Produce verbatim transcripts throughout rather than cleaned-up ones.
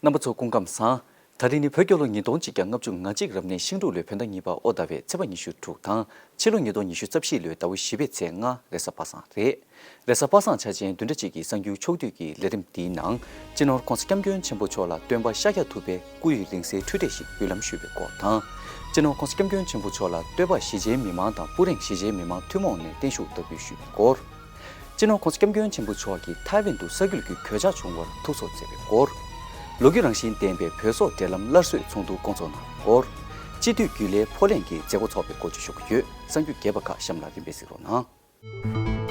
རྣམ་པ་ཚོ་སྐུ་ཁམས་བཟང་། ད་རིང་ནི་བོད་རྒྱལ་ལོ་ཉིས་སྟོང་གཅིག་བརྒྱ་ལྔ་བཅུ་ང་གཅིག་རབ་གནས་ཤིང་འབྲུག་ལོའི་བོད་ཟླ་གཉིས་པ་ཨོ་ཟླ་བའི་ཚེས་པ་ཉི་ཤུ་དྲུག་དང་། ཕྱི་ལོ་ཉིས་སྟོང་ཉི་ཤུ་རྩ་བཞི་ལོའི་ཟླ་བ་བཞི་པའི་ཚེས་ལྔ་རེས་གཟའ་པ་སངས་རེད། རེས་གཟའ་པ་སངས་འཆར་ཅན་བདུན་ཕྲག་གཅིག་གི་གསར་འགྱུར་ཕྱོགས་བསྡུས་ཀྱི་ལས་རིམ་འདིའི་ནང་། སྤྱི་ནོར་༸གོང་ས་༸སྐྱབས་མགོན་ཆེན་པོ་མཆོག་ལ་སྟོན་པ་ཤཱཀྱ་ཐུབ་པའི་སྐུ་ཡི་རིང་བསྲེལ་འཕྲུལ་འགྲེལ་ཞིག་འབུལ་ལམ་ཞུས་པའི་སྐོར་དང་། སྤྱི་ནོར་༸གོང་ས་༸སྐྱབས་མགོན་ཆེན་པོ་མཆོག་ལ་སྟོད་པ་གཞིས་བྱེས་མི་མང་དང་སྤུ་རེང་གཞིས་བྱེས་མི་མང་ཐུན་མོང་ནས་བརྟན་བཞུགས་བསྟར་འབུལ་ཞུས་པའི་སྐོར། སྤྱི་ནོར་༸གོང་ས་༸སྐྱབས་མགོན་ཆེན་པོ་མཆོག་གིས་ཐའེ་ཝན་དུ་ས་ཁུལ་གྱི་གོད་ཆག་བྱུང་བར་ཐུགས་གཟབ་མཛད་པའི་སྐོར། ལོ་རྒྱུས་རང་བཞིན་ལྡན་པའི་བོད་སོག་འབྲེལ་ལམ་སླར་གསོའི་ཚོགས་འདུ་བསྐོང་ཚོགས་གནང་བའི་སྐོར། སྤྱི་འཐུས་རྒྱུན་ལས་ཕོ་ལྷན་གྱི་མཛད་སྒོ་ཚོགས་པའི་སྐོར་བཅས་ཞུ་གི་ཡོད། གསར་འགྱུར་རྒྱས་པ་ཁག་གཤམ་ལ་རིམ་པས་གཟིགས་རོགས་གནང་།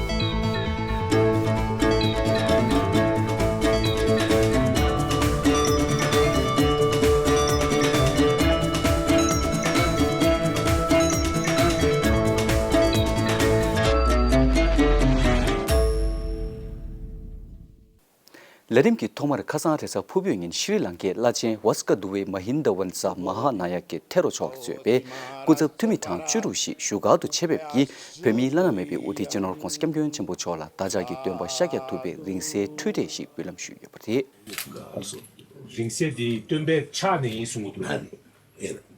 ལས་རིམ་གྱི་ཐོག་མར་ཁ་སང་རེས་གཟའ་ཕུར་བུའི་ཉིན་ཤྲི་ལང་ཀའི་བླ་ཆེན་ཝཱ་སྐ་དུ་ཝེ་མ་ཧིན་དཱ་ཝན་ས་མ་ཧཱ་ན་ཡ་ཀེ་ཐེ་རོ་མཆོག་གིས་གཙོས་པའི་སྐུ་ཚབ་འཐུས་མི་གྲངས་བཅུ་དྲུག་ཞིག་བཞུགས་སྒར་དུ་ཆེད་ཕེབས་ཀྱིས་བོད་མིའི་བླ་ན་མེད་པའི་དབུ་ཁྲིད་སྤྱི་ནོར་༸གོང་ས་༸སྐྱབས་མགོན་ཆེན་པོ་མཆོག་ལ་བདག་ཅག་གི་སྟོན་པ་ཤཱཀྱ་ཐུབ་པའི་རིང་བསྲེལ་འཕྲུལ་འགྲེལ་ཞིག་འབུལ་ལམ་ཞུས་ཡོད་པ་རེད། རིང་བསྲེལ་འདི་སྟོན་པའི་ཕྱག་ནས་ཡིན་གསུང་གི་འདུག་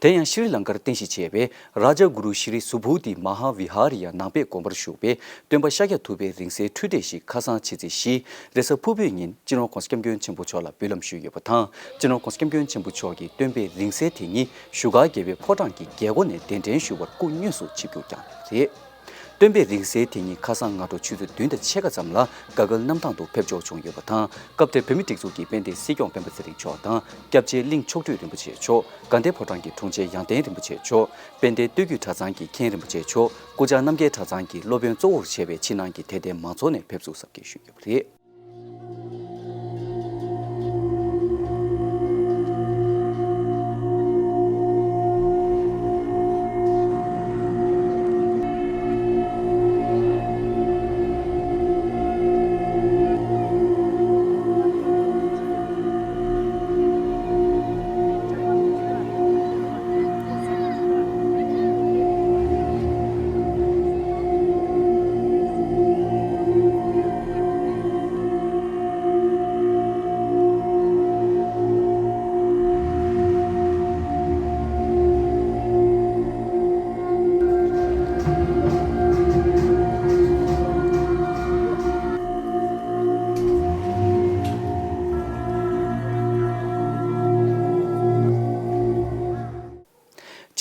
དེ་ཡང་ཤྲི་ལང་ཀར་རྟེན་གཞི་བྱས་པའི་རཱ་ཇ་གུ་རུ་ཤྲི་སུ་བྷུ་ཏི་མ་ཧཱ་བི་ཧཱ་རི་ཡ་ནང་པའི་དགོན་པར་བཞུགས་པའི་སྟོན་པ་ཤཱཀྱ་ཐུབ་པའི་རིང་བསྲེལ་འཕྲུལ་འགྲེལ་ཞིག་ཁ་སང་ཕྱི་ཚེས་བཞི་རེས་གཟའ་ཕུར་བུའི་ཉིན་སྤྱི་ནོར་༸གོང་ས་༸སྐྱབས་མགོན་ཆེན་པོ་མཆོག་ལ་འབུལ་ལམ་ཞུས་ཡོད་པ་དང་། སྤྱི་ནོར་༸གོང་ས་༸སྐྱབས་མགོན་ཆེན་པོ་མཆོག་གིས་སྟོན་པའི་རིང་བསྲེལ་དེ་ཉིད་བཞུགས་སྒར་རྒྱལ་བའི་ཕོ་བྲང་གི་རྒྱལ་སྒོ་ནས་གདན་འདྲེན་ཞུ་བར་སྐུ་དངོས་སུ་ཆིབས་བསྒྱུར་བསྐྱངས་ཡོད་པ་རེད། སྟོན་པའི་རིང་བསྲེལ་དེ་ཉིད་ཁ་སང་སྔ་དྲོ་ཆུ་ཚོད་བདུན་དང་ཕྱེད་ཀ་ཙམ་ལ་ག་གལ་གནམ་ཐང་དུ་ཕེབས་འབྱོར་བྱུང་ཡོད་པ་དང་། སྐབས་དེར་བོད་མིའི་སྒྲིག་འཛུགས་ཀྱི་དཔལ་ལྡན་སྲིད་སྐྱོང་སྤེན་པ་ཚེ་རིང་མཆོག་དང་། སྐྱབས་རྗེ་གླིང་མཆོག་སྤྲུལ་རིན་པོ་ཆེ་མཆོག་དགའ་ལྡན་ཕོ་བྲང་གི་དྲུང་ཆེ་ཡང་སྟེང་རིན་པོ་ཆེ་མཆོག་དཔལ་ལྡན་སྟོད་བརྒྱུད་གྲྭ་ཚང་གི་མཁན་རིན་པོ་ཆེ་མཆོག་སྐུ་བཅར་རྣམ་རྒྱལ་གྲྭ་ཚང་གི་སློབ་དཔོན་གཙོ་བོར་བྱས་པའི་ཕྱི་ནང་གི་དད་ལྡན་མང་ཚོགས་ནས་ཕེབས་བསུ་གཟབ་རྒྱས་ཞུས་ཡོད་པ་རེད།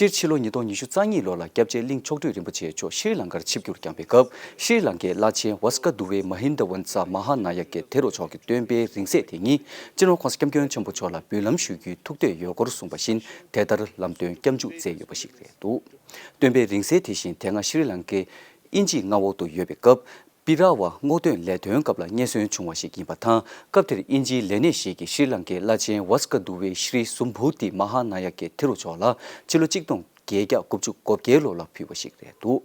སྤྱིར་ཕྱི་ལོ་ཉིས་སྟོང་ཉི་ཤུ་རྩ་གཉིས་ལོ་ལ་སྐྱབས་རྗེ་གླིང་མཆོག་སྤྲུལ་རིན་པོ་ཆེ་མཆོག་ཤྲི་ལང་ཀར་ཆིབས་བསྒྱུར་བསྐྱངས་པའི་སྐབས། ཤྲི་ལང་ཀའི་བླ་ཆེན་ཝཱ་སྐ་དུ་ཝེ་མ་ཧིན་དཱ་ཝན་ས་མ་ཧཱ་ན་ཡ་ཀེ་ཐེ་རོ་མཆོག་གི་སྟོན་པའི་རིང་བསྲེལ་དེ་ཉིད་སྤྱི་ནོར་༸གོང་ས་༸སྐྱབས་མགོན་ཆེན་པོ་མཆོག་ལ་འབུལ་ལམ་ཞུ་རྒྱུའི་ཐུགས་འདོད་ཡོད་སྐོར་གསུངས་པ་བཞིན། དེ་ལྟར་ལམ་སྟོན་སྐྱབས་འཇུག་མཛད་ཡོད་པ་ཞིག་རེད་འདུག་སྟོན་པའི་རིང་བསྲེལ་དེ་བཞིན་དེ་སྔ་ཤྲི་ལང་ཀའི་དབྱིན་ཇིའི་མངའ་འོག་ཏུ་ཡོད་པའི་སྐབས། པི་ར་ཝ་སྔོག་འདོན་ལས་དོན་སྐབས་ལ་རྙེད་སོན་བྱུང་བ་ཞིག་ཡིན་པ་དང་། སྐབས་དེར་དབྱིན་ཇིའི་ལས་སྣེ་ཞིག་གིས་ཤྲི་ལང་ཀའི་བླ་ཆེན་ཝཱ་སྐ་དུ་ཝེ་ཤྲི་སུམ་བྷུ་ཏི་མ་ཧཱ་ན་ཡ་ཀེ་ཐེ་རུ་མཆོག་ལ་ཕྱི་ལོ་གཅིག་སྟོང་བརྒྱད་བརྒྱ་དགུ་བཅུ་གོ་བརྒྱད་ལོ་ལ་ཕུལ་བ་ཞིག་རེད་འདུག་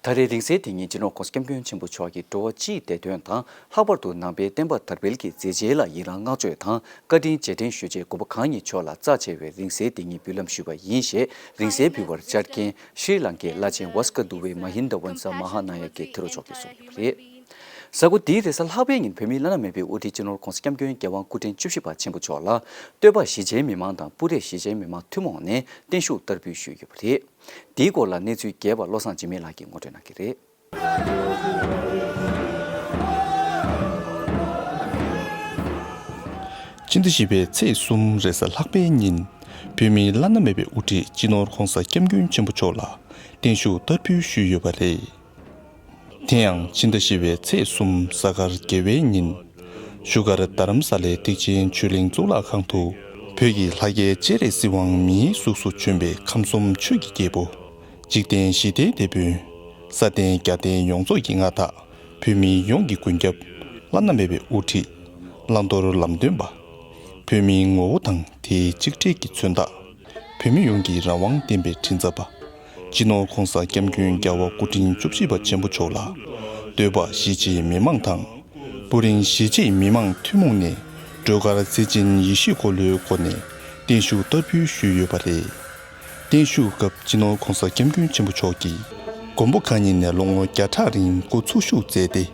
ད་རེས་རིང་བསྲེལ་དེ་ཉིད་སྤྱི་ནོར་༸གོང་ས་༸སྐྱབས་མགོན་ཆེན་པོ་མཆོག་གི་འགྲོ་བ་སྤྱིའི་བདེ་དོན་དང་། ལྷག་པར་དུ་ནང་པའི་བསྟན་པ་དར་སྤེལ་གྱི་མཛད་རྗེས་ལ་ཡི་རང་བསྔགས་བརྗོད་དང་། བཀའ་དྲིན་རྗེས་དྲན་ཞུ་ཆེད་མགོན་པོ་གང་ཉིད་མཆོག་ལ་རྩ་ཆེ་བའི་རིང་བསྲེལ་འདི་ཉིད་འབུལ་ལམ་ཞུས་པ་ཡིན་ཞེས། རིང་བསྲེལ་འབུལ་བར་བཅར་མཁན་ཤྲི་ལང་ཀའི་བླ་ཆེན་ཝཱ་སྐ་དུ་ཝེ་མ་ཧིན་དཱ་ཝན་ས་མ་ཧཱ་ན་ཡ་ཀེ་ཐེ་རོ་མཆོག་གིས་གསུངས་ཡོད་པ་རེད། གཟའ་འཁོར་འདིའི་རེས་གཟའ་ལྷག་པའི་ཉིན་བོད་མིའི་བླ་ན་མེད་པའི་དབུ་ཁྲིད་སྤྱི་ནོར་༸གོང་ས་༸སྐྱབས་མགོན་རྒྱལ་དབང་སྐུ་ཕྲེང་བཅུ་བཞི་པ་ཆེན་པོ་མཆོག་ལ། སྟོད་པ་གཞིས་བྱེས་མི་མང་དང་སྤུ་རེ་གཞིས་བྱེས་མི་མང་ཐུན་མོང་ནས་བརྟན་བཞུགས་བསྟར་འབུལ་ཞུས་ཡོད་པ་རེད། འདིའི་སྐོར་ལ་གནས་ཚུལ་རྒྱས་པ་བློ་བཟང་འཇིགས་མེད་ལགས་ཀྱིས་ངོ་སྤྲོད་གནང་གི་རེད། ཕྱི་ཟླ་བཞི་པའི་ཚེས་གསུམ་རེས་གཟའ་ལྷག་པའི་ཉིན། བོད་མིའི་བླ་ན་མེད་པའི་དབུ་ཁྲིད་སྤྱི་ནོར་༸གོང་ས་༸སྐྱབས་མགོན་ཆེན་པོ་མཆོག་ལ་བརྟན་བཞུགས་བསྟར་འབུལ་ཞུས་ཡོད་པ་རེད། དེ་ཡང་ཕྱི་ཟླ་བཞི་པའི་ཚེས་གསུམ་གཟའ་སྐར་དགེ་བའི་ཉིན། བཞུགས་སྒར་རྡ་རམ་ས་ལའི་ཐེག་ཆེན་ཆོས་གླིང་གཙུག་ལག་ཁང་དུ། བོད་ཀྱི་ལྷ་སྐལ་སྤྱན་རས་གཟིགས་དབང་མིའི་གཟུགས་སུ་བྱོན་པའི་ཁམས་གསུམ་ཆོས་ཀྱི་རྒྱལ་པོ། འཇིག་རྟེན་ཞི་བདེའི་དེད་དཔོན། ས་སྟེང་རྒྱལ་བསྟན་ཡོངས་རྫོགས་ཀྱི་མངའ་བདག་བོད་མི་ཡོངས་ཀྱི་མགོན་སྐྱབས། བླ་ན་མེད་པའི་དབུ་ཁྲིད། བླང་དོར་ལམ་སྟོན་པ། བོད་མིའི་ངོ་བོ་དང་དེའི་གཅིག་སྒྲིལ་གྱི་མཚོན་རྟགས། བོད་མི་ཡོངས་ཀྱི་རང་དབང་བསྟན་པའི་མགྲིན་ཚབ་པ། སྤྱི་ནོར་༸གོང་ས་༸སྐྱབས་མགོན་རྒྱལ་བ་སྐུ་ཕྲེང་བཅུ་བཞི་པ་ཆེན་པོ་མཆོག་ལ། སྟོད་པ་གཞིས་བྱེས་མི་མང་དང་། སྤུ་རིང་གཞིས་བྱེས་མི་མང་ཐུན་མོང་ནས་སྒྲོལ་དཀར་རྩེ་ཆེན་ཡེ་ཤེས་འཁོར་ལོའི་སྒོ་ནས་བརྟན་བཞུགས་བསྟར་འབུལ་ཞུས་ཡོད་པ་རེད། བརྟན་བཞུགས་སྐབས་སྤྱི་ནོར་༸གོང་ས་༸སྐྱབས་མགོན་ཆེན་པོ་མཆོག་གིས་མགོན་པོ་གང་ཉིད་ནས་ལོ་ངོ་བརྒྱ་ཕྲག་རིང་སྐུ་འཚོ་བཞུགས་མཛད་དེ།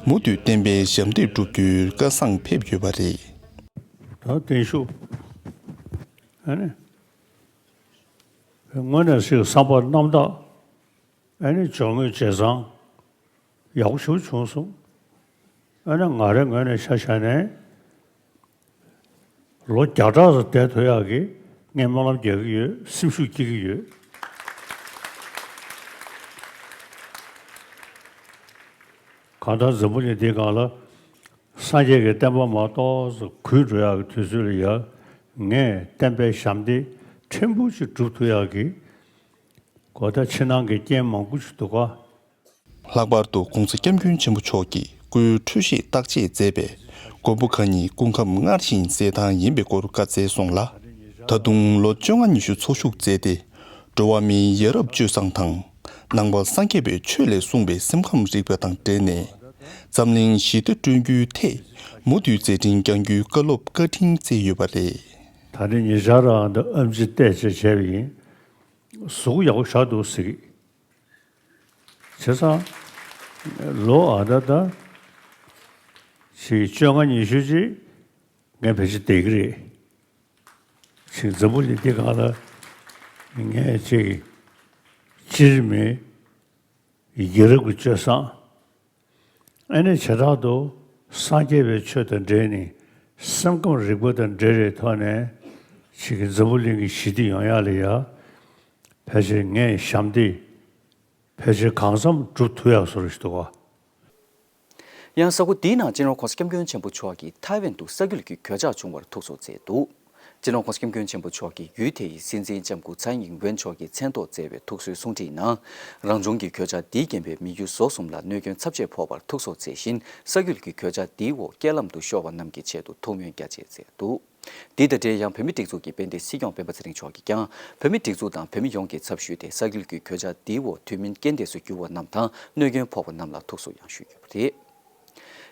མུ་མཐུད་བསྟན་པའི་ཞབས་འདེགས་བསྒྲུབ་རྒྱུའི་སྐལ་བཟང་ཕེབས་ཡོད་པ་རེད། ད་བརྟན་བཞུགས། ཨ་ནི། དངོས་གནས་ཞིག་བསམ་པ་རྣམ་དག་ཨ་ནི་སྦྱོར་དངོས་བྱས་ཙང་ཡག་པོ་ཞེ་པོ་བྱུང་སོང་། ཨ་ནི་ང་རའི་ངོས་ནས་ཆ་བཞག་ནས་ལོ་བརྒྱ་ཕྲག་ཙམ་བསྡད་ཐུབ་ཡག་གི་ངས་སྨོན་ལམ་རྒྱག་གི་ཡོད། སེམས་ཤུགས་སྐྱེ་གི་ཡོད། གང་ལྟར་འཛམ་བུ་གླིང་འདིའི་སྒང་ལ་སངས་རྒྱས་ཀྱི་བསྟན་པ་མར་ཏོག་ཙམ་རྒུད་འགྲོ་ཡག་གི་དུས་ཚོད་ལ་ཡ། ངས་བསྟན་པའི་ཞབས་འདེགས་ཕྲན་བུ་ཅིག་སྒྲུབ་ཐུབ་ཡག་གི་གོ་ད་ཕྱི་ནང་གི་རྐྱེན་མང་པོ་ཞིག་འདུག་ག། ལྷག་པར་དུ་༸གོང་ས་༸སྐྱབས་མགོན་ཆེན་པོ་མཆོག་གིས་སྐུའི་འཕྲོད་བཞེས་བརྟག་དཔྱད་མཛད་པའི་མགོན་པོ་གང་ཉིད་སྐུ་ཁམས་སྔར་བཞིན་གསལ་ཐང་ཡིན་པའི་སྐོར་བཀའ་སྩལ་སོང་ལ། ད་དུང་ལོ་བཅོ་ལྔ་ཉི་ཤུ་འཚོ་བཞུགས་མཛད་དེ། འགྲོ་བ་མིའི་ཡ་རབས་སྤྱོད་བཟང་དང་། ནང་པ་སངས་རྒྱས་པའི་ཆོས་ལས་གསུངས་པའི་སེམས་ཁམས་རིག་པ་དང་འབྲེལ་ནས། འཛམ་གླིང་ཞི་བདེ་བསྐྲུན་རྒྱུའི་ཐད་མུ་མཐུད་མཛད་འཕྲིན་བསྐྱང་རྒྱུའི་བཀའ་སློབ་བཀའ་དྲིན་སྩལ་ཡོད་པ་རེད། ད་ནི་ཉེ་ཆར་རང་འདི་ཨེམ་ཆི་བལྟས་བྱས་བྱས་པ་ཡིན། གཟུགས་ཡག་པོ་ཞེ་དྲག་འདུག་ཟེར་གི། བྱས་ཙང་ལོ་ཨ་ད་ད་ཞིག་བཅོ་ལྔ་ཉི་ཤུ་ཅིག་ངས་ཕལ་ཆེར་བསྡད་ཀྱི་རེད། ཅིག་འཛམ་བུ་གླིང་འདི་སྒང་ལ་ངས་ཅིག་སྤྱིར་མི་ཡ་རབས་ཀྱི་སྤྱོད་བཟང་། ཨ་ནི་བྱེ་བྲག་ཏུ་སངས་རྒྱས་པའི་ཆོས་དང་འབྲེལ་ནས་སེམས་ཁམས་རིག་པ་དང་འབྲེལ་བའི་ཐོག་ནས་ཅིག་འཛམ་བུ་གླིང་གི་ཞི་བདེ་ཡོང་ཡག་ལ་ཡ་ཕལ་ཆེར་ངས་ཞབས་འདེགས་ཕལ་ཆེར་གང་འཚམ་སྒྲུབ་ཐུབ་ཡག་བཟོ་འདྲ་ཞིག་འདུག་ག། ཡང་གཟའ་འཁོར་འདིའི་ནང་སྤྱི་ནོར་༸གོང་ས་༸སྐྱབས་མགོན་ཆེན་པོ་མཆོག་གིས་ཐའེ་ཝན་དུ་ས་ཁུལ་གྱི་གོད་ཆག་བྱུང་བར་ཐུགས་གསོ་མཛད་འདུག། སྤྱི་ནོར་༸གོང་ས་༸སྐྱབས་མགོན་ཆེན་པོ་མཆོག་གིས་ཡུལ་དེ་ཡི་སྲིད་འཛིན་ལྕམ་སྐུ་ཚའེ་ཡིང་ཝེན་མཆོག་གི་མཚན་ཐོག་སྩལ་བའི་ཐུགས་གསོའི་གསུང་འཕྲིན་ནང་། རང་བྱུང་གི་གོད་ཆག་འདིས་རྐྱེན་པས་མི་རྒྱུ་ཟོག་གསུམ་ལ་གནོད་སྐྱོན་ཚབས་ཆེ་ཕོག་པར་ཐུགས་གསོ་མཛད་བཞིན། ས་ཁུལ་གྱི་གོད་ཆག་འདིའི་འོག་རྐྱེན་ལམ་དུ་ཤོར་བ་རྣམས་ཀྱི་ཆེད་དུ་ཐུགས་སྨོན་རྒྱ་ཆེ་མཛད་འདུག། འདི་དང་འབྲེལ་ཡང་བོད་མིའི་སྒྲིག་འཛུགས་ཀྱི་དཔལ་ལྡན་སྲིད་སྐྱོང་སྤེན་པ་ཚེ་རིང་མཆོག་གིས་ཀྱང་བོད་མིའི་སྒྲིག་འཛུགས་དང་བོད་མི་ཡོངས་ཀྱི་ཚབ་ཞུས་ཏེ། ས་ཁུལ་གྱི་གོད་ཆག་འདིའི་འོག་དུས་མིན་རྐྱེན་འདས་སུ་གྱུར་བ་རྣམས་དང་གནོད་སྐྱོན་ཕོག་པ་རྣམས་ལ་ཐུགས་གསོ་ཡང་ཞུས་ཡོད་པ་རེད།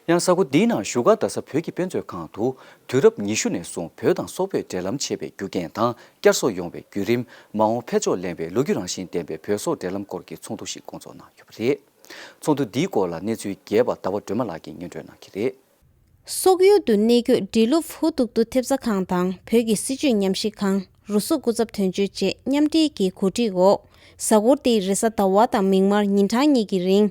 ཡང་གཟའ་འཁོར་འདིའི་ནང་བཞུགས་སྒར་རྡ་ས་བོད་ཀྱི་དཔེ་མཛོད་ཁང་དུ་དུས་རབས་ཉི་ཤུ་ནས་བཟུང་བོད་དང་སོག་པོས་འབྲེལ་ལམ་བྱེད་པའི་རྒྱུ་རྐྱེན་དང་བསྐྱར་གསོ་ཡོང་བའི་བརྒྱུད་རིམ། མ་འོངས་འཕེལ་ཕྱོགས་ལེན་པའི་ལོ་རྒྱུས་རང་བཞིན་ལྡན་པའི་བོད་སོག་འབྲེལ་ལམ་སྐོར་གྱི་ཚོགས་འདུ་ཞིག་བསྐོང་ཚོགས་གནང་ཡོད་པ་རེད། ཚོགས་འདུ་འདིའི་སྐོར་ལ་གནས་ཚུལ་རྒྱས་པ་ཟླ་བ་སྒྲོལ་མ་ལགས་ཀྱིས་སྙན་སྒྲོན་གནང་གི་རེད། སོག་ཡུལ་དུ་གནས་འཁོད་འབྲི་ལུབ་ཧུ་ཏུག་ཏུ་ཐེབས་རྩ་ཁང་དང་བོད་ཀྱི་སྲིད་བྱུས་ཉམས་ཞིབ་ཁང་། རུ་སོག་སྐུ་ཚབ་དོན་གཅོད་བཅས་མཉམ་འབྲེལ་གྱི་གོ་སྒྲིག་འོག་གཟའ་འཁོར་འདིའི་རེས་གཟའ་ཟླ་བ་དང་མིག་དམར་ཉིན་གྲངས་གཉིས་ཀྱི་རིང་།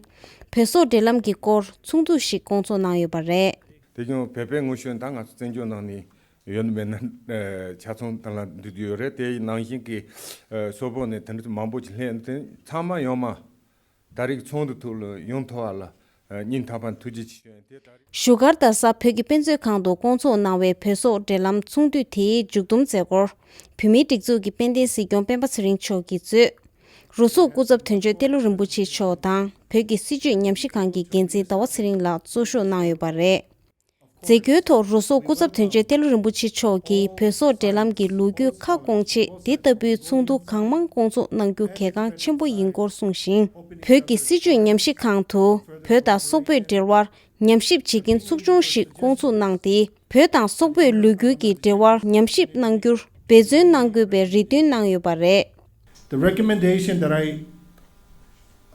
བོད་སོག་འབྲེལ་ལམ་གྱི་སྐོར་ཚོགས་འདུ་ཞིག་བསྐོང་ཚོགས་གནང་ཡོད་པ་རེད། དེ་ཀྱང་བོད་པའི་ངོ་ཤེས་ད་ང་ཚོ་བཙན་བྱོལ་ནང་ནས་ཡོད་ན་མེད་ན་ཆ་ཚང་དེ་ལ་འདུས་ཡོད་རེད། དེ་ནང་བཞིན་གྱི་སོག་པོ་ནས་དེ་འདྲ་མང་པོ་ཞིག་སླེབས་ཡོད་དེ་ཚང་མ་ཡོང་མ། ད་རེས་ཚོགས་འདུ་ཐོག་ལ་ཡོང་ཐུབ་པ་ལ་སྙིང་ཐག་པ་ནས་ཐུགས་རྗེ་ཆེ་ཞུ་ཡིན། དེ་ད་རེས་བཞུགས་སྒར་རྡ་ས་བོད་ཀྱི་དཔེ་མཛོད་ཁང་དུ་བསྐོང་ཚོགས་གནང་བའི་བོད་སོག་འབྲེལ་ལམ་ཚོགས་འདུ་དེའི་མཇུག་བསྡོམས་མཛད་སྒོར། བོད་མིའི་སྒྲིག་འཛུགས་ཀྱི་དཔལ་ལྡན་སྲིད་སྐྱོང་སྤེན་པ་ཚེ་རིང་མཆོག་གིས་གཙོས། རུ་སོག་སྐུ་ཚབ་དོན་གཅོད་ཏེ་ལོ་རིན་པོ་ཆེ་མཆོག་དང་བོད་ཀྱི་སྲིད་བྱུས་ཉམས་ཞིབ་ཁང་གི་འགན་འཛིན་ཟླ་བ་ཚེ་རིང་ལགས་གཙོ་བཞུགས་གནང་ཡོད་པ་རེད། མཛད་སྒོའི་ཐོག་རུ་སོག་སྐུ་ཚབ་དོན་གཅོད་ཏེ་ལོ་རིན་པོ་ཆེ་མཆོག་གིས་བོད་སོག་འབྲེལ་ལམ་གྱི་ལོ་རྒྱུས་ཁ་སྐོང་ཆེད་འདི་ལྟ་བུའི་ཚོགས་འདུ་གང་མང་བསྐོང་ཚོགས་གནང་རྒྱུ་གལ་འགངས་ཆེན་པོ་ཡིན་སྐོར་གསུངས་ཤིང་། བོད་ཀྱི་སྲིད་བྱུས་ཉམས་ཞིབ་ཁང་དུ་བོད་དང་སོག་པོའི་འབྲེལ་བར་ཉམས་ཞིབ་བྱེད་མཁན་ཚོགས་ཆུང་ཞིག་བསྐོང་ཚོགས་གནང་སྟེ། བོད་དང་སོག་པོའི་ལོ་རྒྱུས་ཀྱི་འབྲེལ་བར་ཉམས་ཞིབ་གནང་རྒྱུར་འབད་བརྩོན་གནང་དགོས་པའི་རེ་འདུན་གནང་ཡོད་པ་རེད། The recommendation that I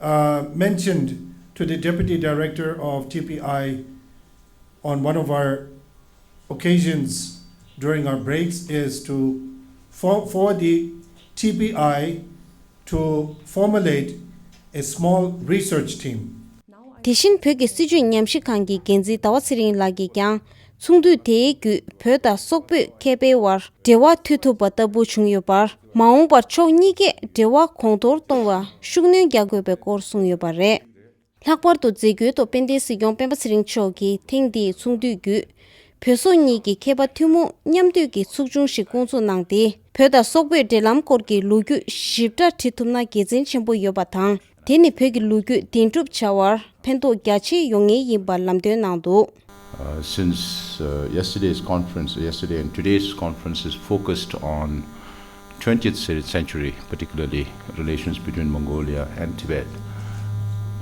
uh, mentioned to the Deputy Director of T P I on one of our occasions during our breaks is to for, for the T P I to formulate a small research team. དེ་བཞིན་བོད་ཀྱི་སྲིད་བྱུས་ཉམས་ཞིབ་ཁང་གི་འགན་འཛིན་ཟླ་བ་ཚེ་རིང་ལགས་ཀྱིས་ཀྱང་། ཚོགས་འདུ་དེའི་བརྒྱུད་བོད་དང་སོག་པོའི་མཁས་པའི་དབར་འབྲེལ་བ་མཐུད་ཐུབ་པ་ལྟ་བུ་བྱུང་ཡོད་པར། མ་འོངས་པར་ཕྱོགས་གཉིས་ཀས་འབྲེལ་བ་གོང་མཐོར་གཏོང་བར་ཤུགས་སྣོན་རྒྱག་དགོས་པའི་སྐོར་གསུངས་ཡོད་པ་རེད། ལྷག་པར་དུ་མཛད་སྒོའི་ཐོག་དཔལ་ལྡན་སྲིད་སྐྱོང་སྤེན་པ་ཚེ་རིང་མཆོག་གིས་ཐེངས་འདིའི་ཚོགས་འདུའི་བརྒྱུད། བོད་སོག་གཉིས་ཀྱི་མཁས་པ་ཐུན་མོང་མཉམ་འདུས་ཀྱི་ཚོགས་ཆུང་ཞིག་བསྐོང་ཚོགས་གནང་སྟེ། བོད་དང་སོག་པོའི་འབྲེལ་ལམ་སྐོར་གྱི་ལོ་རྒྱུས་ཞིབ་ཕྲ་བྲི་ཐུབ་ན་དགེ་མཚན་ཆེན་པོ་ཡོད་པ་དང་། དེ་ནི་བོད་ཀྱི་ལོ་རྒྱུས་བདེན་གྲུབ་བྱ་བར་ཕན་ཐོགས་རྒྱ་ཆེ་ཡོང་ངེས་ཡིན་པར་ལམ་སྟོན་གནང་འདུག། Uh, since uh, yesterday's conference, yesterday and today's conference is focused on twentieth cen- century, particularly relations between Mongolia and Tibet.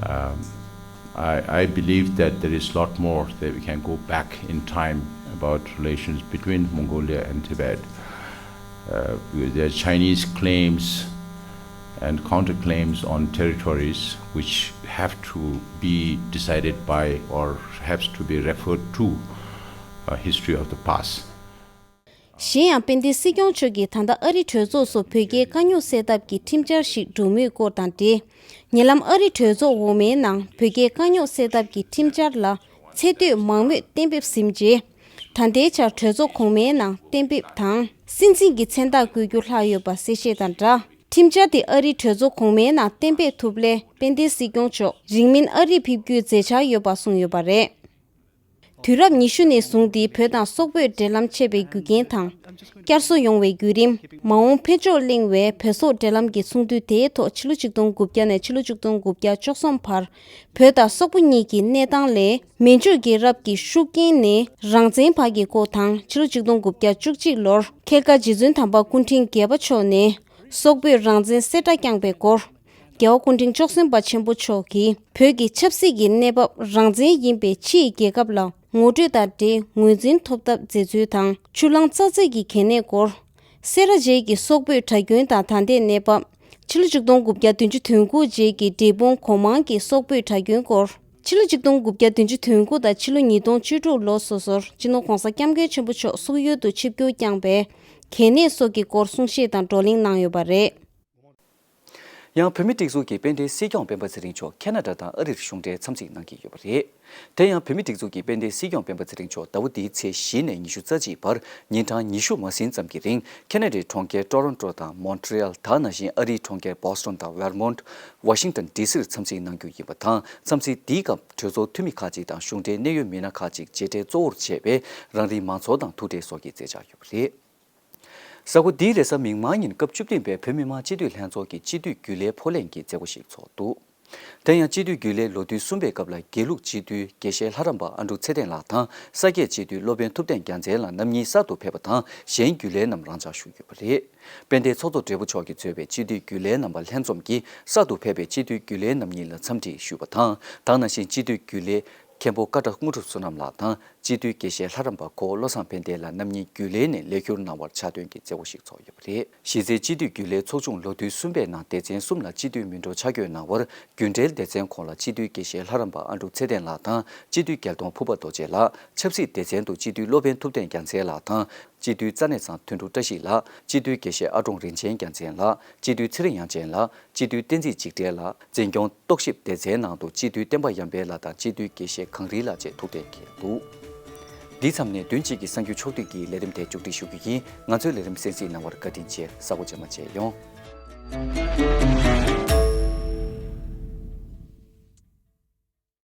Um, I, I believe that there is a lot more that we can go back in time about relations between Mongolia and Tibet. Uh, there are Chinese claims and counterclaims on territories which have to be decided by or has to be referred to uh, history of the past. གཞན་ཡང་དཔལ་ལྡན་སྲིད་སྐྱོང་མཆོག་གིས་ད་ལྟ་ཨ་རིའི་གྲོས་ཚོགས་སུ་བོད་རྒྱའི་དཀའ་རྙོག་སེལ་ཐབས་ཀྱི་ཁྲིམས་འཆར་ཞིག་འགྲོ་མུས་སྐོར་དང་འབྲེལ། ཉེ་ལམ་ཨ་རིའི་གྲོས་ཚོགས་འོག་མའི་ནང་བོད་རྒྱའི་དཀའ་རྙོག་སེལ་ཐབས་ཀྱི་ཁྲིམས་འཆར་ལ་ཚེ་སྟོད་མང་མོས་གཏན་འབེབས་ཟིན་རྗེས། ད་ལྟའི་ཆར་གྲོས་ཚོགས་གོང་མའི་ནང་གཏན་འབེབས་དང་སྲིད་འཛིན་གྱི་མཚན་རྟགས་བཀོད་རྒྱུ་ལྷག་ཡོད་པ་གསལ་བཤད་དང་སྦྲགས། ཁྲིམས་འཆར་དེ་ཨ་རིའི་གྲོས་ཚོགས་གོང་མའི་ནང་གཏན་འབེབས་ཐུབ་སླད་དཔལ་ལྡན་སྲིད་སྐྱོང་མཆོག་རིང་མིན་ཨ་རིར་ཕེབས་རྒྱུའི་མཛད་འཆར་ཡོད་པ་གསུངས་ཡོད་པ་རེད། དུས་རབས་ཉི་ཤུ་ནས་བཟུང་སྟེ་བོད་དང་སོག་པོའི་འབྲེལ་ལམ་ཆད་པའི་རྒྱུ་རྐྱེན་དང་། བསྐྱར་གསོ་ཡོང་བའི་བརྒྱུད་རིམ། མ་འོངས་འཕེལ་ཕྱོགས་གླེང་བའི་བོད་སོག་འབྲེལ་ལམ་གྱི་ཚོགས་འདུ་དེའི་ཐོག་ཕྱི་ལོ་ཆིག་སྟོང་དགུ་བརྒྱ་ནས་ཕྱི་ལོ་ཆིག་སྟོང་དགུ་བརྒྱ་བཅུ་གསུམ་བར་བོད་དང་སོག་པོ་གཉིས་ཀྱི་གནས་སྟངས་ལས་མན་ཇུ་རྒྱལ་རབས་ཀྱི་ཤུགས་རྐྱེན་ནས་རང་བཙན་བར་གྱི་སྐོར་དང་ཕྱི་ལོ་ཆིག་སྟོང་དགུ་བརྒྱ་བཅུ་གཅིག་ལོར་མཁས་དགའ་རྗེ་བཙུན་དམ་པ་སྐུ་ཕྲེང་བརྒྱད་པ་མཆོག་ནས་སོག་པོས་རང་བཙན་གསལ་བསྒྲགས་བསྐྱངས་པའི་སྐོར། རྒྱལ་བ་སྐུ་ཕྲེང་བཅུ་གསུམ་པ་ཆེན་པོ་མཆོག་གིས་བོད་ཀྱི་ཆབ་སྲིད་ཀྱི་གནས་བབ་རང་བཙན་ཡིན་པའི་ཕྱིའི་རྒྱལ་ཁབ་ལ་ངོ་སྤྲོད་དང་འབྲེལ་ངོས་འཛིན་ཐོབ་ཐབས་མཛད་ཚུལ་དང་ཆུ་གླང་ཙག་ཙིག་གི་གལ་གནད་སྐོར། སེ་ར་བྱེས་ཀྱི་སོག་པོའི་གྲྭ་རྒྱུན་དང་ད་ལྟའི་གནས་བབ། ཕྱི་ལོ་ཆིག་སྟོང་དགུ་བརྒྱ་བདུན་ཅུ་དོན་དགུ་རྗེས་ཀྱི་འབྲས་སྤུངས་གོང་མང་གི་སོག་པོའི་གྲྭ་རྒྱུན་སྐོར། ཕྱི་ལོ་ཆིག་སྟོང་དགུ་བརྒྱ་བདུན་ཅུ་དོན་དགུ་དང་ཕྱི་ལོ་ཉིས་སྟོང་བཅུ་དྲུག་ལོ་སོ་སོར་སྤྱི་ནོར་༧གོང་ས་༧སྐྱབས་མགོན་ཆེན་པོ་མཆོག་སོག་ཡུལ་དུ་ཆིབས་བསྒྱུར་བསྐྱངས་པའི་གལ་གནད་སོགས་ཀྱི་སྐོར་གསུང་བཤད་དང་བགྲོ་གླེང་གནང་ཡོད་པ་རེད། ཡང་བོད་མིའི་སྒྲིག་འཛུགས་ཀྱི་དཔལ་ལྡན་སྲིད་སྐྱོང་སྤེན་པ་ཚེ་རིང་མཆོག་ཁེ་ན་ཌ་དང་ཨ་རིར་གཞུང་འབྲེལ་འཚམས་གཟིགས་གནང་གི་ཡོད་པ་རེད། དེ་ཡང་བོད་མིའི་སྒྲིག་འཛུགས་ཀྱི་དཔལ་ལྡན་སྲིད་སྐྱོང་སྤེན་པ་ཚེ་རིང་མཆོག་ཟླ་བ་འདིའི་ཚེས་བཞི་ནས་ཉི་ཤུ་རྩ་གཅིག་བར་ཉིན་གྲངས་ཉི་ཤུ་མ་ཟིན་ཙམ་གྱི་རིང་ཁེ་ན་ཌའི་གྲོང་ཁྱེར་ཊོ་རོན་ཊོ་དང་མོན་ཊི་རི་ཡལ། ད་ནང་བཞིན་ཨ་རིའི་གྲོང་ཁྱེར་བྷོ་སི་ཊོན་དང་ཝེར་མོན་ཊི། ཝ་ཤིང་ཊོན་ཌི་སིར་འཚམས་གཟིགས་གནང་རྒྱུ་ཡིན་པ་དང་། འཚམས་གཟིགས་འདིའི་སྐབས་གྲོས་ཚོགས་འཐུས་མི་ཁག་ཅིག་དང་གཞུང་འབྲེལ་གནད་ཡོད་མི་སྣ་ཁག་ཅིག་མཇལ་འཕྲད་གཙོ་བོར་བྱས་པའི་རང་རིགས་མང་ཚོགས་དང་ཐུག་འཕྲད་སོགས་ཀྱི་མཛད་འཆར་ཡོད་པ་རེད། གཟའ་འཁོར་འདིའི་རེས་གཟའ་མིག་དམར་ཉིན་སྐབས་བཅུ་བདུན་པའི་བོད་མི་མང་སྤྱི་འཐུས་ལྷན་ཚོགས་ཀྱི་སྤྱི་འཐུས་རྒྱུན་ལས་ཕོགས་ལེན་གྱི་མཛད་སྒོ་ཞིག་ཚོགས་འདུག་དེ་ཡང་སྤྱི་འཐུས་རྒྱུན་ལས་ལོ་དུས་གསུམ་པའི་སྐབས་ལ་དགེ་ལུགས་སྤྱི་འཐུས་དགེ་བཤེས་ལྷ་རམས་པ་ཨ་འབྲུག་ཚེ་བརྟན་ལགས་དང་ས་སྐྱའི་སྤྱི་འཐུས་སློབ་དཔོན་ཐུབ་བསྟན་རྒྱལ་མཚན་ལགས་རྣམ་གཉིས་གསར་དུ་ཕེབས་པ་དང་གཞན་རྒྱུན་ལས་རྣམས་རང་འཇགས་བཞུགས་ཡོད་པ་རེད། དཔལ་ལྡན་ཚོགས་གཙོ་སྦྲེལ་པོ་མཆོག་གིས་གཙོས་པའི་སྤྱི་འཐུས་རྒྱུན་ལས་རྣམ་པ་ལྷན་འཛོམས་ཀྱིས་གསར་དུ་ཕེབས་པའི་སྤྱི་འཐུས་རྒྱུན་ལས་རྣམ་གཉིས་ལ་འཚམས་འདྲི་ཞུས་པ་དང་། ད་ག་ནང་བཞིན་སྤྱི་འཐུས་རྒྱུན་ལས་མཁན་པོ་ཀ་ཊ་དངོས་གྲུབ་བསོད་ནམས་ལགས་དང་། སྤྱི་འཐུས་དགེ་བཤེས་ལྷ་རམས་པ་གོ་བོ་བློ་བཟང་ཕན་བདེ་ལགས་རྣམ་གཉིས་རྒྱུན་ལས་ནས་ལས་བསྒྱུར་གནང་བར་ཕྱག་འདོན་གྱི་མཛད་སྒོ་ཞིག་ཚོགས་ཡོད་པ་རེད། གཞི་རྩའི་སྤྱི་འཐུས་རྒྱུན་ལས་ཚོགས་ཆུང་ལོ་དུས་གསུམ་པའི་ནང་སྡེ་ཚན་གསུམ་ལ་སྤྱི་འཐུས་མི་འགྲོ་ཆ་བགོས་གནང་བར། རྒྱུན་གྲོལ་སྡེ་ཚན་ཁོངས་ལ་སྤྱི་འཐུས་དགེ་བཤེས་ལྷ་རམས་པ་ཨ་འབྲུག་ཚེ་བརྟན་ལགས་དང་། སྤྱི་འཐུས་རྒྱལ་མཐོང་ཕུར་པ་རྡོ་རྗེ་ལགས། ཆབ་སྲིད་སྡེ་ཚན་དུ་སྤྱི་འཐུས་སློབ་དཔོན་ཐུབ་བསྟན་རྒྱལ་མཚན་ལགས་དང་། སྤྱི་འཐུས་རྩ་གནས་ཚང་དོན་གྲུབ་བཀྲ་ཤིས་ལགས། སྤྱི་འཐུས་དགེ་བཤེས་ཨ་ཀྲོང་རིན་ཆེན་རྒྱལ་མཚན་ལགས། སྤྱི་འཐུས་ཚེ་རིང་དབྱངས་ཅན་ལགས། སྤྱི་འཐུས་བསྟན་འཛིན་འཇིགས་བྲལ་ལགས། འཛིན་སྐྱོང་རྟོག་ཞིབ་སྡེ་ཚན་ནང་དུ་སྤྱི་འཐུས་བསྟན་པ་ཡར་འཕེལ་ལགས་དང་སྤྱི་འཐུས་དགེ་བཤེས་གངས་རི་ལགས་བཅས་ཐུག་འཕྲད་ཀྱི་འདུག་འདི་མཚམས་ནས་བདུན་གཅིག་གི་གསར་འགྱུར་ཕྱོགས་བསྡུས་ཀྱི་ལས་རིམ་དེ་མཇུག་སྒྲིལ་ཞུ་རྒྱུ་ཡིན། ང་ཚོའི་ལས་རིམ་གསན་གཟིགས་གནང་བར་བཀའ་དྲིན་ཆེ། གཟའ་འཁོར་རྗེས་མ་མཇལ་ཡོང་།